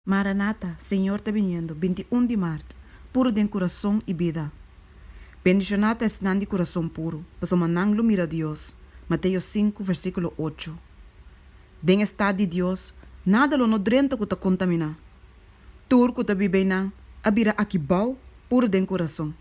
Maranatha, Señor ta biniendo, 21 di mart, Puru den kurason i bida. Bendishoná ta esnan di kurason puru, pasobra nan lo mira Dios, Mateo sinku, versíkulo ocho. Den e stat di Dios, nada lo no drenta ku ta kontaminá. Tur ku ta biba einan a bira akibou puru den kurason.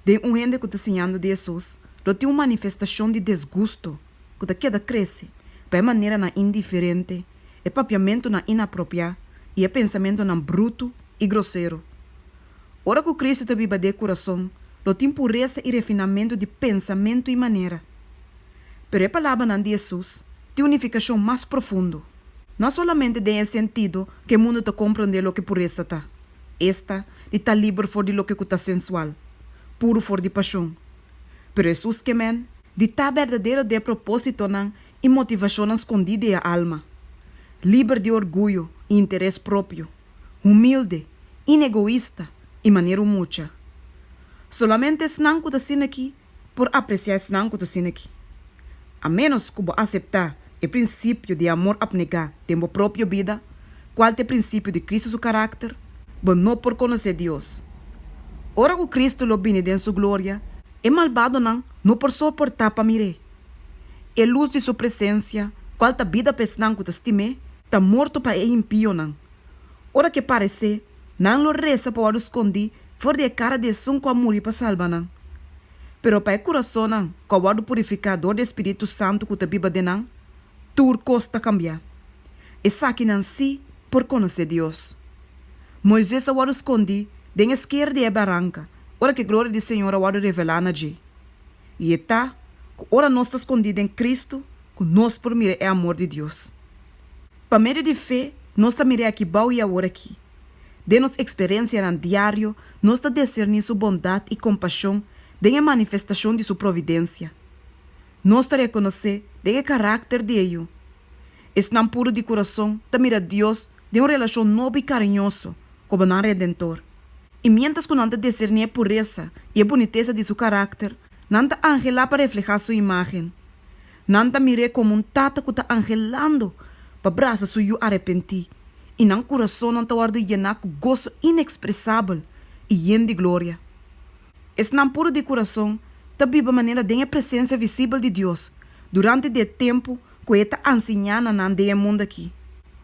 Den un hende ku ta siñando di Hesus lo tin un manifestashon di desgusto ku ta keda krese pa e maneranan indiferente, e papiamentunan inapropiá i e pensamentunan brutu i grosero. Ora ku Kristu ta biba den e kurason, lo tin puresa i refinamentu di pensamentu i manera. Pero e palabranan di Hesus tin un nifikashon mas profundo, no solamente den e sentido ku e mundu ta komprondé loke puresa ta, esta, di ta liber for di loke ku ta sensual, puru for di pashon. Pero Hesus ke men di ta berdadero den e propósitonan i motivashonnan skondí di e alma, liber di orguyo i interes propio, humilde, inegoista i manera un mucha. Solamente esnan ku ta asina aki por apresiá esnan ku ta asina aki. A ménos ku bo aseptá e prinsipio di amor apnegá den bo propio bida, kual ta e prinsipio di Kristu su karakter, bo no por konosé Dios. Ora ku Kristu lo bini den su gloria, e malbadonan no por soportá pa mir'é. E lus di su presensia, kual ta bida pa esnan ku ta stim'é, ta morto pa e impionan. Ora ku e paresé, nan lo resa pa wòrdu skondí for di e kara di esun ku a muri pa salba nan. Pero pa e kurasonnan ku a wòrdu purifiká dor di e spiritu santu ku ta biba den nan, tur kos ta kambiá. Esakinan sí por konosé Dios. Moises a wòrdu skondí den e sker di e baranka ora ku e gloria di Señor a wòrdu revelá na dje. I e ta ku ora nos ta skondí den Kristu ku nos por mira e amor di Dios. Pa medio di fe nos ta mir'é aki bou i awor aki. Den nos eksperensianan diario nos ta deserní su bondat i kompashon den e manifestashon di su providensia. Nos ta rekonosé den e karakter di e Yu. Esnan puru di kurason ta mira Dios den un relashon nobo i kariñoso komo nan Redentor. I miéntras ku nan ta deserní e puresa i e bunitesa di su karakter, nan ta anhelá pa reflehá su imágen. Nan ta mir'é komo un tata ku ta anhelando pa brasa su yu arepentí, i nan kurasonnan ta wòrdu yená ku goso inekspresabel i yen di gloria. Esnan puru di kurason ta biba manera den e presensia visibel di Dios durante di e tempu ku E ta ansiñá na nan den e mundu akí.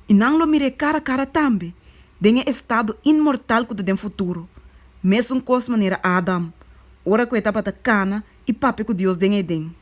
I nan lo mir'é kara kara tambe den e estado inmortal ku ta den futuro, mesun kos manera Adam, ora ku e tabata kana i papia ku Dios den Eden.